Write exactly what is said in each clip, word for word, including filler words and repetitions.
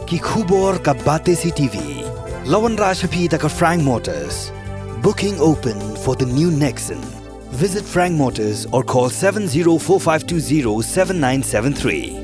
Ki khubor ka Batesi TV. La wanrah sha phi da ka Frank Motors. Booking open for the new Nexon. Visit Frank Motors or call seven zero four five two zero seven nine seven three.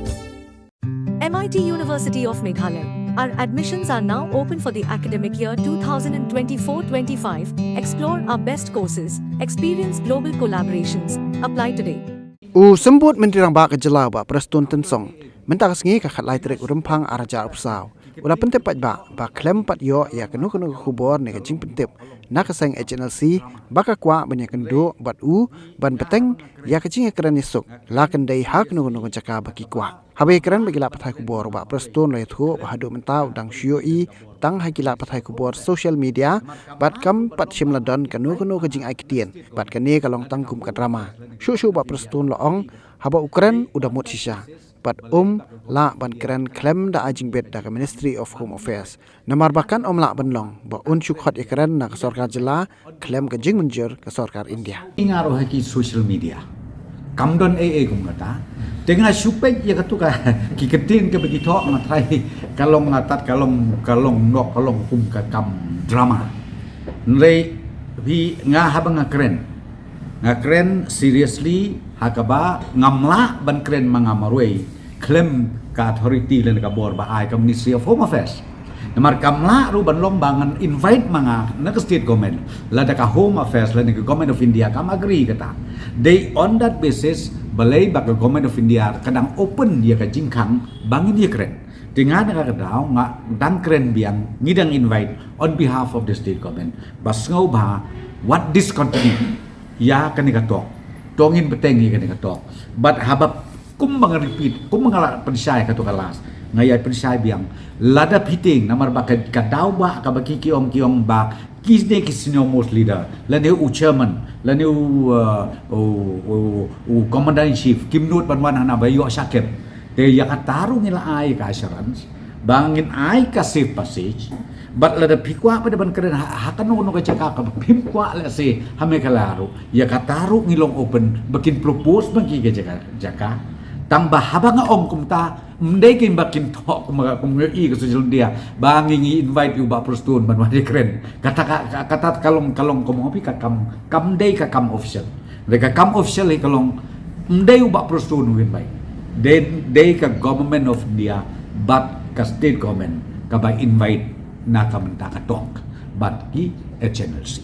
M I T University of Meghalaya. Our admissions are now open for the academic year twenty twenty-four twenty-five. Explore our best courses, experience global collaborations. Apply today. U Symbud Myntri Rangbah ka Jylla Bah Prestone Tynsong mynta ka sngi ka khatlai tarik u Rymphang ar hajar arphew saw u la pyntip paidbah ba khlem pat ïoh ïa kano kano ka khubor ne ka jingpyntip na ka seng H N L C ba ka kwah ban ïakynduh bad u ban bteng ïa ka jingïakren ïasuk la kan dei ha kano kano ka jaka ba ki kwah. Haba ïakren bad ki lad pathai khubor, u Bah Prestone u la ïathuh ba haduh mynta u dang shu ïohi tang ha ki lad pathai khubor social media bad kam pat shym la don kano kano ka jingai ktien bad kane ka long tang kum ka drama. Shuh shuh u Bah Prestone u la ong haba u kren u da mut shisha bad um lah ban kren khlem da ai jingbit da ka Ministry of Home Affairs. Namar ba kan ym lah ban long ba un shu khot ïakren na ka sorkar jylla khlem ka jingmynjur ka sorkar India. Nga ruh ha ki social media kam don ei ei kum kata. Te nga shu peit ïa katu ka ki ktien kaba ki thoh, nga tharai ka long, nga tat ka long, ka long noh, ka long kum ka kam drama. Hynrei phi, nga haba nga kren, nga kren seriously ha kaba ngam lah ban kren ma nga marwei khlem ka authority lane ka bor ba ai ka Ministry of Home Affairs. Namar kam lah ruh ban long ba ngan invite ma nga na ka state government lada ka Home Affairs lane ka Government of India kam agree kata. Dei on that basis balei ba ka Government of India ka dang open ïa ka jingkhang ba ngin ïakren. Te nga na ka daw nga dang kren biang, ngi dang invite on behalf of the state government ba sngewbha wat discontinue ïa kane ka talk. To ngin bteng ïa kane ka talk. Bad haba kum ba nga repeat, kum ba nga la pynshai katu ka last, nga ïa pynshai biang. Lada phi tieng namar ba ka, ka daw ba kaba ki, ki ong, ki ong ba kine ki senior most leader, lane u chairman, lane u, uh, u, u, u commander in chief kim nud ban wan hana ba ïoh shakep. Te ïa kata ruh ngi la ai ka assurance ba ngin ai ka safe passage. Bad lada phi kwah pat ban kren ha, ha kano kano ka jaka kaba phim kwah, let's say ha Meghalaya ruh, ïa kata ruh ngi long open ba kin propose ba ki ka jaka, jaka. Tang ba haba nga ong kumta, ym dei kein ba kin thoh kum, kum ïohi ka social media ba ngi, ngi invite ïa u Bah Prestone ban wan ïakren. Kata ka, ka, kata ka long, ka long kum ong phi ka kam, kam dei ka kam official. Dei ka kam official hi ka long, ym dei u Bah Prestone u invite. Dei, dei ka Government of India bad ka state government kaba invite na ka bynta ka talk bad ki H N L C.